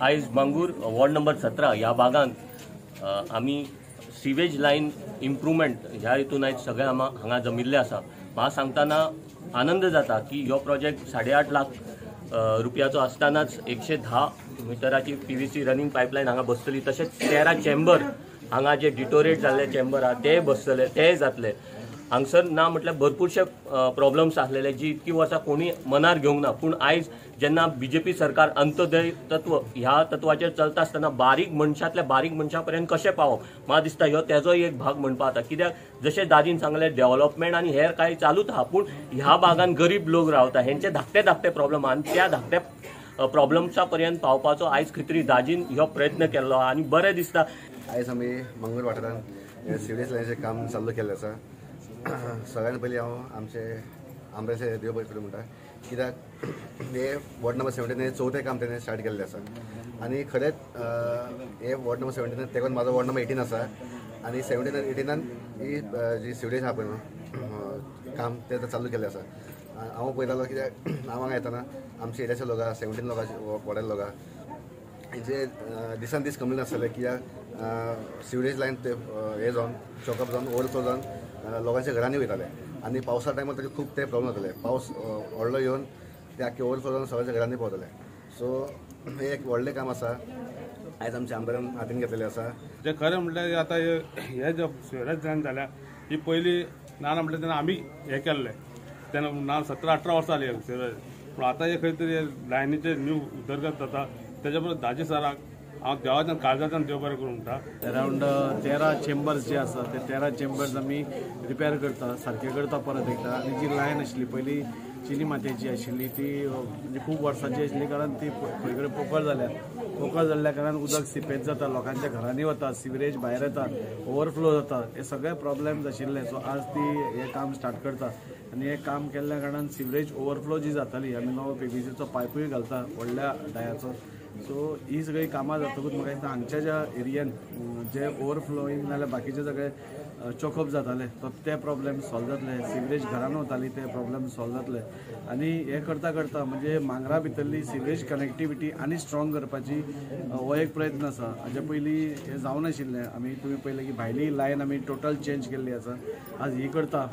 आयज मांगूर ward number 17 ह्या भागांत आमी सिवेज लायन इम्प्रुवमेंट ह्या हितून आयज सगळे हांगा जमिल्ले आसा. म्हाका सांगतना आनंद जाता की हो प्रोजेक्ट 8.5 लाख रुपयाचो आसतनाच 110 मिटराची PVC running पायपलायन हांगा बसतली. तशेंच 13 चेंबर हांगा जे डिटोरेट जाल्ले चेंबर आहा ते बसतले, ते जातले. हांगसर ना म्हटल्यार भरपूरशे प्रॉब्लम्स आसलेले जी इतकी वर्सां कोणी मनार घेवंक ना, पूण आयज जेन्ना बीजेपी सरकार अंत्योदय तत्व ह्या तत्वाचेर चलता आसतना बारीक मनशांतल्या बारीक मनशा पर्यंत कशें पावप, म्हाका दिसता ह्यो तेजोय एक भाग म्हणपा जाता. कित्याक जशें दादीन सांगलें डेव्हलपमेंट आनी हेर कांय चालूच आहा, पूण ह्या भागान गरीब लोक रावता, हेंचे धाकटे धाकटे प्रॉब्लम आनी त्या धाकट्या प्रॉब्लम्सा पर्यंत पावपाचो आयज खंय तरी दाजीन ह्यो प्रयत्न केल्लो आहा आनी बरें दिसता. आयज आमी मंगळूर वाठारांत सिवेज लायनीचें काम चालू केल्लें आसा. सगळ्यान पयलीं हांव आमचे आमदारचे देव बरें करूं म्हणटा, कित्याक हे वॉर्ड नंबर 17 हे चवथें काम तेणें स्टार्ट केल्लें आसा आनी खरेंच हे वॉर्ड नंबर 17 तेकून म्हाजो वॉर्ड नंबर 18 आसा आनी 17 18 ही जी सिवरेज आहा पळय न्हू काम तें आतां चालू केल्लें आसा. हांव पळयतालो कित्याक हांव हांगा येतना आमच्या एरियाचे लोक आहा, 17 लोकांचे वॉर्डाचे लोक आहा, हेंचे दिसान दीस कमी नासतले कित्याक सिवरेज लायन ते हे जावन चॉकअप जावन ओवरफ्लो जावन लोकांच्या घरांनी वयताले आनी पावसा टायमार ताचे खूब ते प्रॉब्लम जाताले. पावस व्हडलो येवन ते आख्खे ओवरफ्लो जावन सगळ्यांच्या घरांनी पावताले. सो हें एक व्हडलें काम आसा, आयज आमच्या आमदारान हातीन घेतलेलें आसा. जें खरें म्हटल्यार आतां हे जे सिवरेज लायन जाल्या ही पयलीं ना म्हटल्यार तेन्ना आमी हें केल्लें, तेन्ना ना 17-18 वर्सां जाली सिवरेज, पूण आतां हे खंय तरी लायनीचे न्यू उदरगत जाता. तेच्या बरोबर दाजी सराक हांव देवाच्यान काळजाच्यान देव बरें करूं म्हणटा. अरावंड 13 चेंबर्स जे आसा ते 13 चेंबर्स आमी रिपेर करता, सारके करता परत एकदां. आनी जी लायन आशिल्ली पयलीं चिनी मातयेची आशिल्ली ती म्हणजे खूब वर्सांची आशिल्ली, कारण ती खंय कडेन पोकळ जाल्या, पोकळ जाल्ल्या कारणान उदक सिपेज जाता, लोकांच्या घरांनी वता, सिवरेज भायर येता, ओवरफ्लो जाता, हे सगळे प्रॉब्लेम्स आशिल्ले. सो आज ती हें काम स्टार्ट करता आनी हें काम केल्ल्या कारणान सिवरेज ओवरफ्लो जी जाताली, आमी नवो PVCचो पायपूय घालता व्हडल्या डायाचो. सो ही सगळीं कामां जातकूच म्हाका दिसता हांगच्या ज्या एरियान जे ओवरफ्लोईंग नाल्यार बाकीचे सगळे चोकअप जाताले तो ते प्रॉब्लेम सॉल्व जातले, सिवरेज घरान वताली ते प्रॉब्लेम सॉल्व जातले. आनी हें करता करता म्हणजे मांगरा भितरली सिवरेज कनेक्टिविटी आनी स्ट्रॉंग करपाची हो एक प्रयत्न आसा. हाजे पयलीं हें जावनाशिल्लें, आमी तुमी पळयलें की भायली लायन आमी टोटल चेंज केल्ली आसा, आज ही करता.